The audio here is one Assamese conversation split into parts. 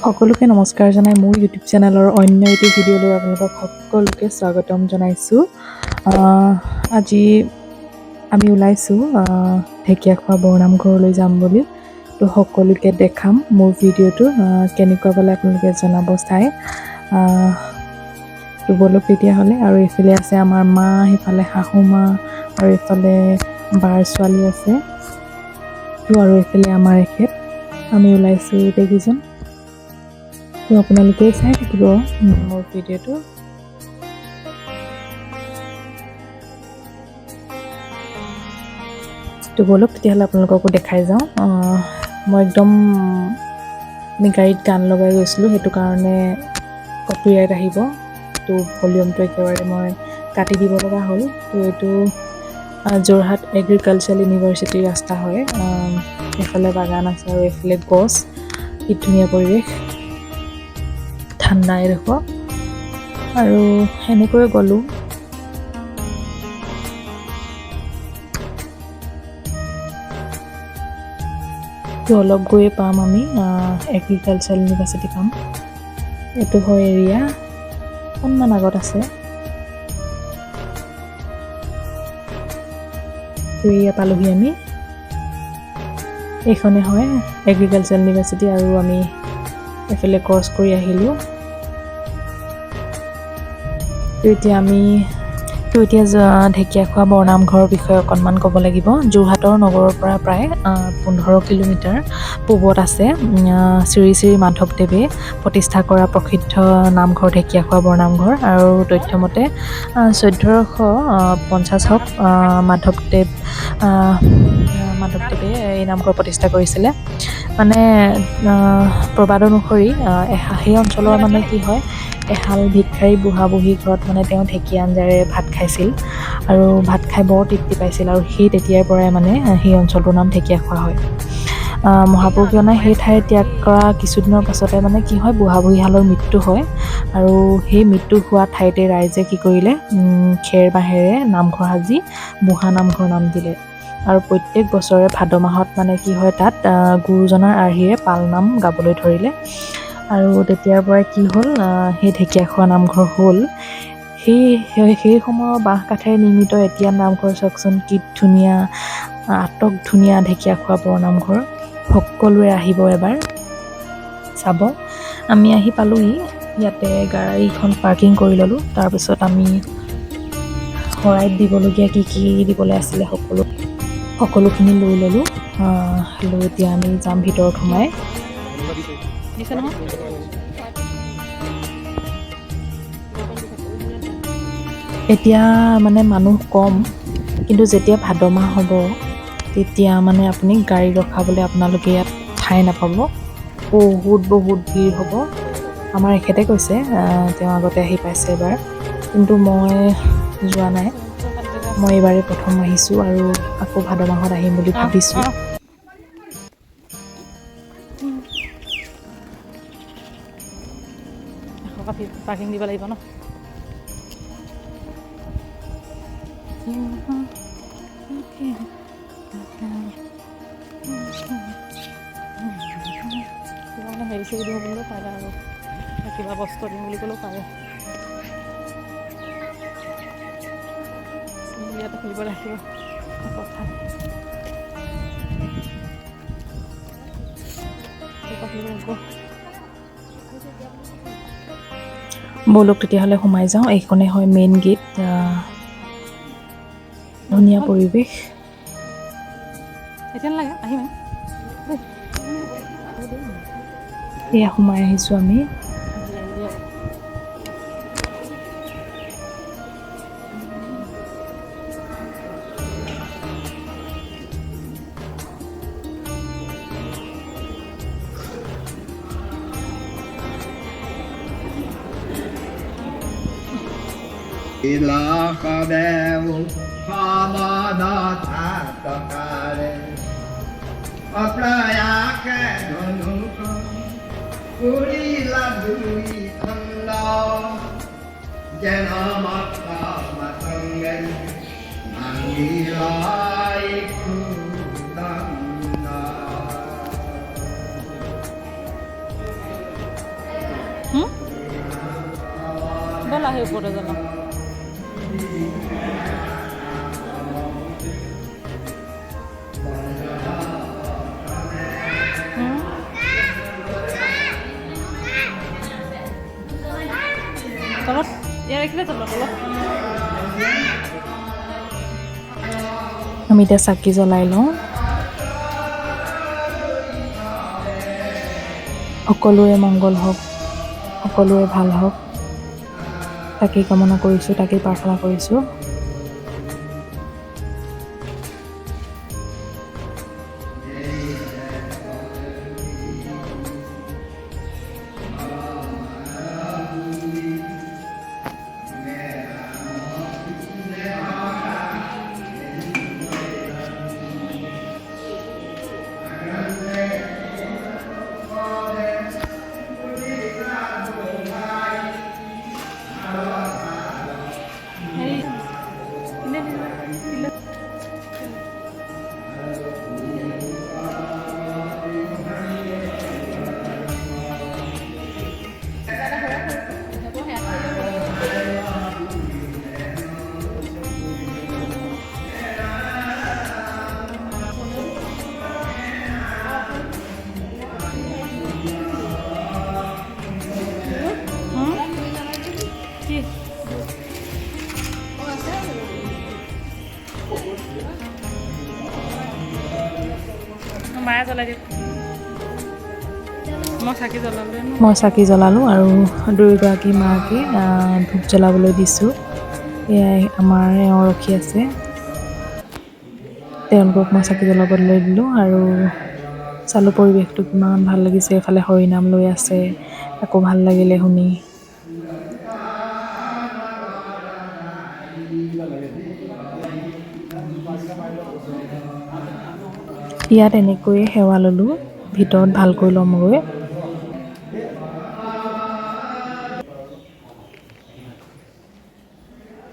সকলোকে নমস্কাৰ জনাই মোৰ ইউটিউব চেনেলৰ অন্য এটি ভিডিঅ'লৈ আপোনালোকক সকলোকে স্বাগতম জনাইছোঁ। আজি আমি ওলাইছোঁ ঢেকীয়াখোৱা বৰনামঘৰলৈ যাম বুলি। তো সকলোকে দেখাম মোৰ ভিডিঅ'টো কেনেকুৱা পালে আপোনালোকে জনাব চাই। তো ব'লক তেতিয়াহ'লে। আৰু এইফালে আছে আমাৰ মা, সেইফালে শাহু মা আৰু এইফালে বাৰ ছোৱালী আছে। তো আৰু এইফালে আমাৰ এখেত, আমি ওলাইছোঁ গোটেইকেইজন। তো আপোনালোকে চাই থাকিব মোৰ ভিডিঅ'টো। তো ব'লক তেতিয়াহ'লে, আপোনালোককো দেখাই যাওঁ। মই একদম আমি গাড়ীত গান লগাই গৈছিলোঁ, সেইটো কাৰণে কপিৰাইট আহিব। তো ভলিউমটো একেবাৰে মই কাটি দিব লগা হ'ল। তো এইটো যোৰহাট এগ্ৰিকালচাৰ ইউনিভাৰ্চিটিৰ ৰাস্তা হয়। এইফালে বাগান আছে আৰু এইফালে গছ। কি ধুনীয়া পৰিৱেশ, ঠাণ্ডা এডোখৰ। আৰু সেনেকৈয়ে গ'লোঁ। তো অলপ গৈয়ে পাম আমি, এগ্ৰিকালচাৰ ইউনিভাৰ্চিটি পাম। এইটো হয় এৰিয়া, অকণমান আগত আছে। তো এয়া পালোহি আমি। এইখনে হয় এগ্ৰিকালচাৰ ইউনিভাৰ্চিটি আৰু আমি এইফালে ক্ৰছ কৰি আহিলোঁ। তো এতিয়া ঢেকীয়াখোৱা বৰনামঘৰৰ বিষয়ে অকণমান ক'ব লাগিব। যোৰহাটৰ নগৰৰ পৰা প্ৰায় 15 কিলোমিটাৰ পূবত আছে শ্ৰী শ্ৰী মাধৱদেৱে প্ৰতিষ্ঠা কৰা প্ৰসিদ্ধ নামঘৰ ঢেকীয়াখোৱা বৰনামঘৰ। আৰু তথ্যমতে 1450 শক মাধৱদেৱে এই নামঘৰ প্ৰতিষ্ঠা কৰিছিলে। মানে প্ৰবাদ অনুসৰি সেই অঞ্চলৰ মানে কি হয়, এহাল ভিক্ষাৰী বুঢ়া বুঢ়ীৰ ঘৰত মানে তেওঁ ঢেকীয়া আঞ্জাৰে ভাত খাইছিল আৰু ভাত খাই বৰ তৃপ্তি পাইছিল। আৰু সেই তেতিয়াৰ পৰাই মানে সেই অঞ্চলটোৰ নাম ঢেকীয়াখোৱা হয়। মহাপুৰুষজনে সেই ঠাই ত্যাগ কৰা কিছুদিনৰ পাছতে মানে কি হয়, বুঢ়া বুঢ়ীহালৰ মৃত্যু হয়। আৰু সেই মৃত্যু হোৱা ঠাইতে ৰাইজে কি কৰিলে, খেৰ বাঁহেৰে নামঘৰ সাজি বুঢ়া নামঘৰ নাম দিলে। আৰু প্ৰত্যেক বছৰে ভাদ মাহত মানে কি হয়, তাত গুৰুজনাৰ আৰ্হিৰে পালনাম গাবলৈ ধৰিলে। আৰু তেতিয়াৰ পৰাই কি হ'ল, সেই ঢেকীয়াখোৱা নামঘৰ হ'ল। সেই সময়ৰ বাঁহ কাঠেৰে নিৰ্মিত এতিয়া নামঘৰ চাওকচোন, কি ধুনীয়া, আটক ধুনীয়া ঢেকীয়াখোৱা বৰনামঘৰ। সকলোৱে আহিব এবাৰ চাব। আমি আহি পালোহি, ইয়াতে গাড়ীখন পাৰ্কিং কৰি ল'লোঁ। তাৰপিছত আমি শৰাইত দিবলগীয়া কি কি দিবলৈ আছিলে সকলোখিনি লৈ ল'লোঁ। লৈ এতিয়া আমি যাম ভিতৰত সোমাই। দিছে নহয়। এতিয়া মানে মানুহ কম, কিন্তু যেতিয়া ভাদ মাহ হ'ব তেতিয়া মানে আপুনি গাড়ী ৰখাবলৈ আপোনালোকে ইয়াত ঠাই নাপাব। বহুত বহুত ভিৰ হ'ব। আমাৰ এখেতে কৈছে, তেওঁ আগতে আহি পাইছে এবাৰ, কিন্তু মই যোৱা নাই। মই এইবাৰেই প্ৰথম আহিছোঁ আৰু আকৌ ভাদ মাহত আহিম বুলি ভাবিছোঁ। 100 টকা পাৰ্কিং দিব লাগিব ন? কিবা মানে হেৰি চেৰি দিওঁ বুলিলেও পাৰে আৰু কিবা বস্তু দিওঁ বুলি ক'লেও পাৰে। ইয়াতে খুলিব ৰাখিব কথা খুলিব লাগিব। ব'লক তেতিয়াহ'লে সোমাই যাওঁ। এইখনেই হয় মেইন গেট। ধুনীয়া পৰিৱেশ। এতিয়া নালাগে, আহিম। এয়া সোমাই আহিছোঁ আমি। বিলাসদেও সমানথাতকাৰে অপ্ৰয়াসে ধনুক কৰিলা দুই খণ্ড, যেন মত্ত মাতঙ্গে ভাঙিলা দণ্ড। ব'লা, সেই ওপৰতে জ্বলাওঁ। হুম? তলত ইয়াৰ এইখিনিতে তলত অলপ। আমি এতিয়া চাকি জ্বলাই লওঁ। সকলোৰে মংগল হওক, সকলোৰে ভাল হওক, তাকেই কামনা কৰিছোঁ, তাকেই প্ৰাৰ্থনা কৰিছোঁ। হেৰি এনে দিলে। হুম? কি? মায়ে জ্বলাই দিয়ক, মই চাকি জ্বলালোঁ ন। মই চাকি জ্বলালোঁ আৰু দুয়োগৰাকী মাকে ধূপ জ্বলাবলৈ দিছোঁ। এয়াই আমাৰ এওঁ ৰখি আছে, তেওঁলোকক মই চাকি জ্বলাবলৈ দিলোঁ আৰু চালোঁ পৰিৱেশটো কিমান ভাল লাগিছে। এইফালে হৰিনাম লৈ আছে, আকৌ ভাল লাগিলে শুনি। ইয়াত এনেকৈয়ে সেৱা ল'লোঁ, ভিতৰত ভালকৈ ল'মগৈ।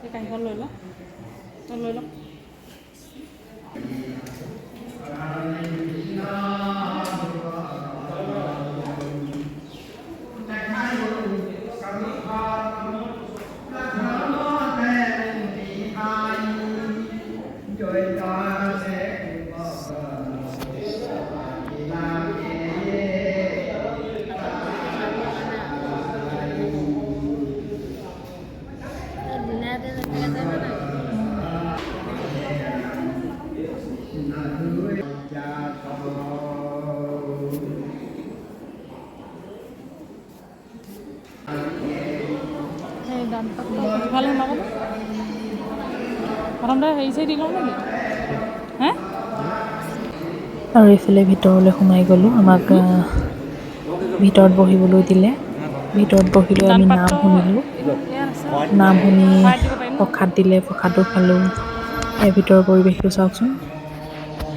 এই কাঁহীখন লৈ ল, তই লৈ ল। এই দানপাত্ৰ ইফালে সোমাব নে? প্ৰথমতে হেৰি চেৰি দি লওঁ নেকি হে? আৰু এইফালে ভিতৰলৈ সোমাই গ'লোঁ। আমাক ভিতৰত বহিবলৈ দিলে। ভিতৰত বহি লৈ আমি নাম দানপাত্ৰ শুনিলোঁ। ইয়াত আছে। নাম শুনি শৰাই দিব পাৰিম ন? প্ৰসাদ দিলে, প্ৰসাদো খালোঁ। ইয়াৰ ভিতৰৰ পৰিৱেশটো চাওকচোন,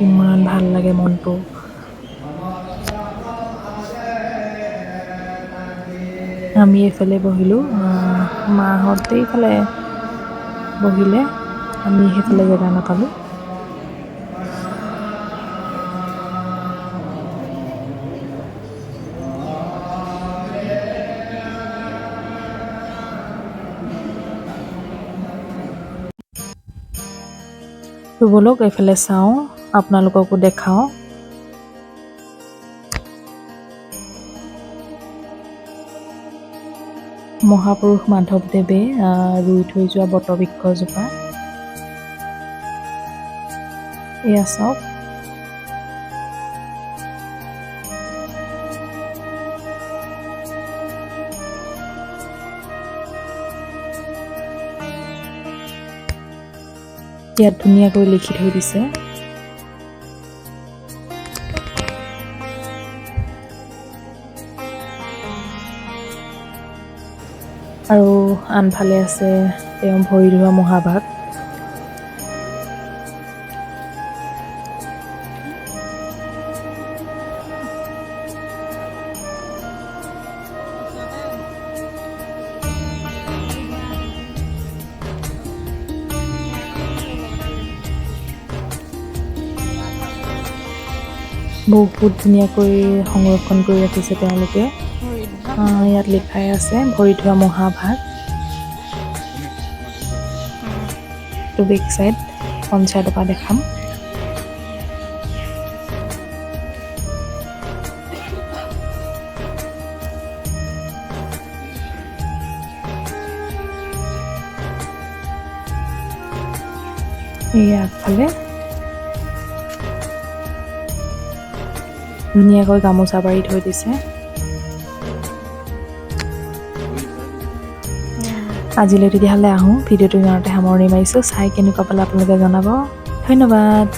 ইমান ভাল লাগে মনটো। আমি এইফালে বহিলোঁ, মাহঁত এইফালে বহিলে, আমি সেইফালে জেগা নাপালোঁ। তো ব'লক এইফালে চাওঁ, আপোনালোককো দেখাওঁ। মহাপুৰুষ মাধৱদেৱে ৰুই থৈ যোৱা বটবৃক্ষজোপা এয়া চাওক। ইয়াত ধুনীয়াকৈ লিখি থৈ দিছে। আৰু আনফালে আছে তেওঁ ভৰি ধোৱা মহাভাগ। বহুত ধুনীয়াকৈ সংৰক্ষণ কৰি ৰাখিছে তেওঁলোকে। ইয়াত লিখাই আছে ভৰি ধোৱা মহাভাগ। এইটো বেক চাইড, ফ্ৰণ্ট চাইডৰ পৰা দেখাম। এই আগফালে ধুনীয়াকৈ গামোচা পাৰি থৈ দিছে। আজিলৈ তেতিয়াহ'লে আহোঁ। ভিডিঅ'টো ইমানতে সামৰণি মাৰিছোঁ। চাই কেনেকুৱা পালে আপোনালোকে জনাব। ধন্যবাদ।